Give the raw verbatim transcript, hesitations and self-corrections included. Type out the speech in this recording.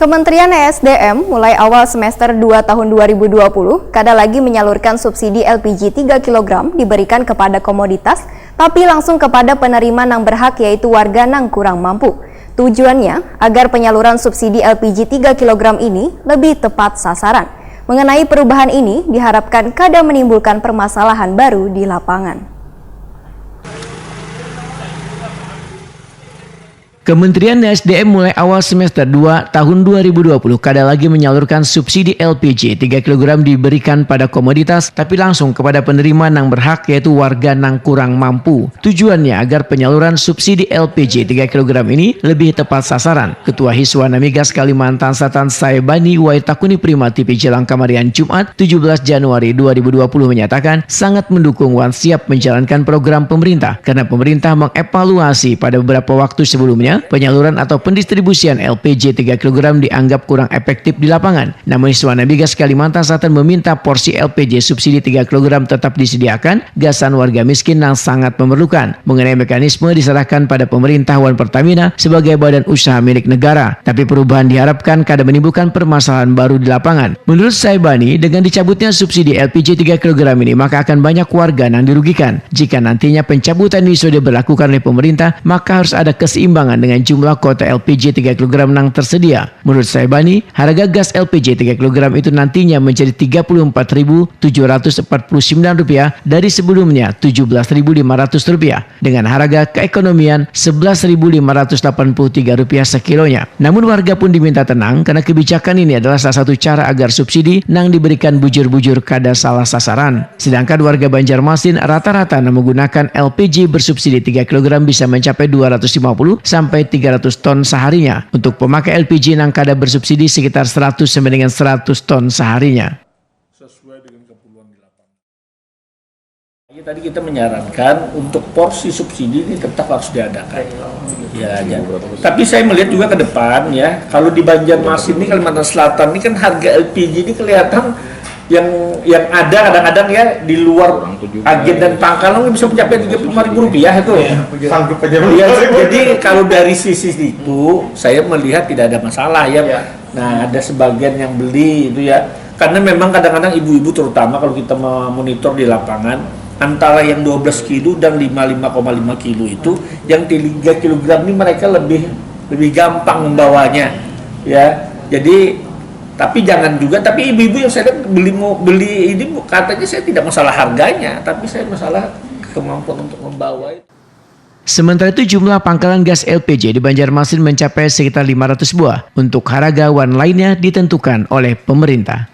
Kementerian E S D M mulai awal semester dua tahun dua ribu dua puluh kada lagi menyalurkan subsidi L P G tiga kilogram diberikan kepada komoditas, tapi langsung kepada penerima nang berhak, yaitu warga nang kurang mampu. Tujuannya agar penyaluran subsidi L P G tiga kilogram ini lebih tepat sasaran. Mengenai perubahan ini diharapkan kada menimbulkan permasalahan baru di lapangan. Kementerian E S D M mulai awal semester dua tahun dua ribu dua puluh kada lagi menyalurkan subsidi L P G tiga kilogram diberikan pada komoditas, tapi langsung kepada penerima nang berhak, yaitu warga nang kurang mampu. Tujuannya agar penyaluran subsidi L P G tiga kilogram ini lebih tepat sasaran. Ketua Hiswana Migas Kalimantan Selatan Saebani Waitakuni Prima T P Jelang Kamarian Jumat tujuh belas Januari dua ribu dua puluh menyatakan sangat mendukung wan siap menjalankan program pemerintah karena pemerintah mengevaluasi pada beberapa waktu sebelumnya penyaluran atau pendistribusian L P G tiga kilogram dianggap kurang efektif di lapangan. Namun Hiswana Migas Kalimantan Selatan meminta porsi L P G subsidi tiga kilogram tetap disediakan gasan warga miskin yang sangat memerlukan. Mengenai mekanisme diserahkan pada pemerintah wan Pertamina sebagai badan usaha milik negara, tapi perubahan diharapkan kada menimbulkan permasalahan baru di lapangan. Menurut Saibani, dengan dicabutnya subsidi L P G tiga kilogram ini, maka akan banyak warga yang dirugikan. Jika nantinya pencabutan ini sudah diberlakukan oleh pemerintah, maka harus ada keseimbangan dengan jumlah kuota L P G tiga kilogram yang tersedia. Menurut Saibani, harga gas L P G tiga kilogram itu nantinya menjadi tiga puluh empat ribu tujuh ratus empat puluh sembilan rupiah dari sebelumnya tujuh belas ribu lima ratus rupiah dengan harga keekonomian sebelas ribu lima ratus delapan puluh tiga rupiah sekilonya. Namun warga pun diminta tenang karena kebijakan ini adalah salah satu cara agar subsidi nang diberikan bujur-bujur kada salah sasaran. Sedangkan warga Banjarmasin rata-rata yang menggunakan L P G bersubsidi tiga kilogram bisa mencapai dua ratus lima puluh sampai tiga ratus ton seharinya. Untuk pemakai L P G nang kada bersubsidi sekitar seratus sampai dengan seratus ton seharinya. Sesuai dengan keperluan di lapangan. Ya, tadi kita menyarankan untuk porsi subsidi ini tetap harus diadakan. Ya, ya. Tapi saya melihat juga ke depan ya, kalau di Banjarmasin ini Kalimantan Selatan ini kan harga L P G ini kelihatan yang yang ada kadang-kadang ya di luar agen dan pangkalan bisa mencapai tiga puluh lima ribu rupiah itu. Sanggup aja Ya, jadi kalau dari sisi itu saya melihat tidak ada masalah ya. Nah, ada sebagian yang beli itu ya. Karena memang kadang-kadang ibu-ibu terutama kalau kita memonitor di lapangan antara yang dua belas kilo dan lima lima koma lima kilo itu yang tiga kilogram ini mereka lebih lebih gampang membawanya ya. Jadi tapi jangan juga tapi ibu-ibu yang saya lihat beli mau beli ini katanya saya tidak masalah harganya tapi saya masalah kemampuan untuk membawa itu. Sementara itu jumlah pangkalan gas L P G di Banjarmasin mencapai sekitar lima ratus buah untuk harga wan lainnya ditentukan oleh pemerintah.